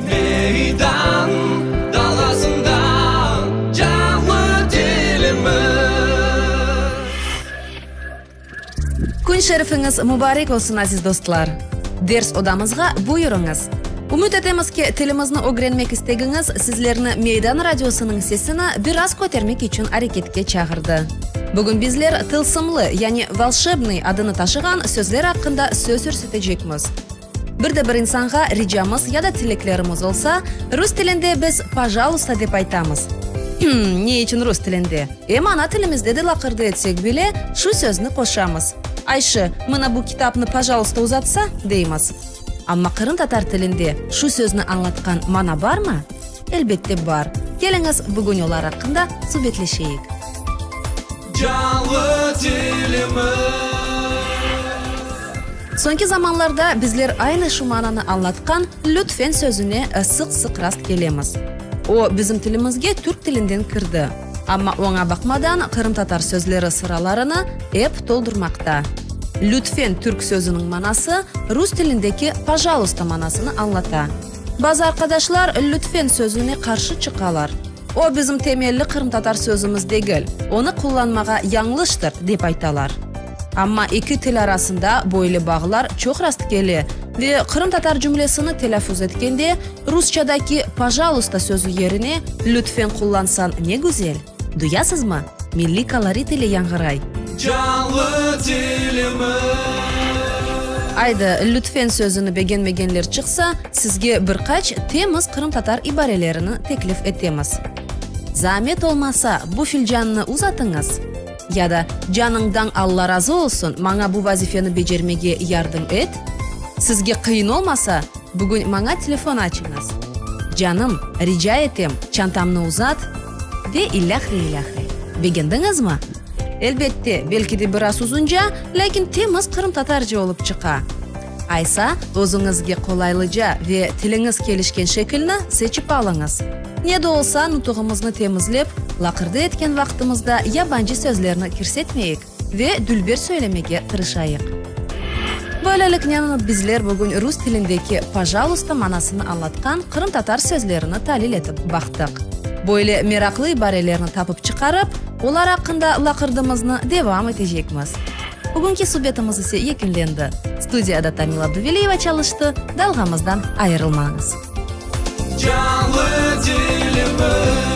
Meydan dalasında canlı tilimiz. Kün şerifiñiz mubarek olsun, aziz dostlar! Ders odamızğa buyurıñız! Ümüt etemiz ki, tilimizni ögrenmek istegiñiz sizlerni Meydan radiosınıñ sesini biraz kötermek içün areketke çağırdı. Bugün bizler tılsımlı, yani volşebnıy adını taşığan sözler aqqında söz yürsetecekmiz. Bir de bir insanğa ricamız ya da tileklerimiz olsa, rus tilinde biz pajalusta dep aytamız. Ne içün rus tilinde? Em ana tilimizde de laqırdı etsek bile, şu sözni qoşamız. Ayşe, mına bu kitapnı pajalusta uzatsa, deymiz. Amma qırımtatar tilinde şu sözni añlatqan mana barmı? Elbette bar. Keliñiz, bugün olar aqqında subetleşeyik. Canlı tilimiz. Soñki zamanlarda bizler aynı şu mananı añlatqan lütfen sözüne sıq-sıq rast kelemiz. O, bizim tilimizge türk tilinden kirdi, amma oña baqmadan qırımtatar sözleri sıralarını ep toldurmaqta. Lütfen türk sözüniñ manası rus tilindeki pajalusta manasını añlata. Bazı arqadaşlar lütfen sözüne qarşı çıqalar. O, bizim temelli qırımtatar sözümiz degil, onı qullanmağa yañlıştır, dep aytalar. Amma eki til arasında böyle bağlar çoq rastkele ve qırımtatar cümlesini telâffuz etkende rusçadaki pajalusta sözü yerine lütfen qullansañ ne güzel! Duyasızmı, milliy kolorit ile yañğıray. Canlı tilimiz. Aydı, lütfen sözüni begenmegenler çıqsa, sizge bir qaç temiz qırımtatar ibarelerini teklif etemiz. Zaamet olmasa, bu filcannı uzatıñız? Ya da Canıñdan Alla razı olsun, maña bu vazifeni becermege yardım et? Sizge qıyın olmasa, bugün maña telefon açıñız. Canım, rica etem, çantamnı uzat? Ve ilâhre, ilâhre. Begendiñizmi? Elbette, belki de biraz uzunca, lâkin temiz qırımtatarca olıp çıqa. Aysa, özüñizge qolaylıca ve tiliñiz kelişken şekilni seçip alıñız. Ne de olsa, nutuğımıznı temizlep, laqırdı etken vaqtımızda yabancı sözlerni kirsetmeyik ve dülber söylemege tırışayıq. Böyleliknen, bizler bugün rus tilindeki pajalusta manasını añlatqan qırımtatar sözlerini talil etip baqtıq. Böyle meraqlı ibarelerni tapıp çıqarıp, olar aqqında laqırdımıznı devam etecekmiz. Bugünki subetimiz ise yekünlendi. Studiyada Tamila Abduveliyeva çalıştı, dalğamızdan ayırılmañız. Canlı tilimiz.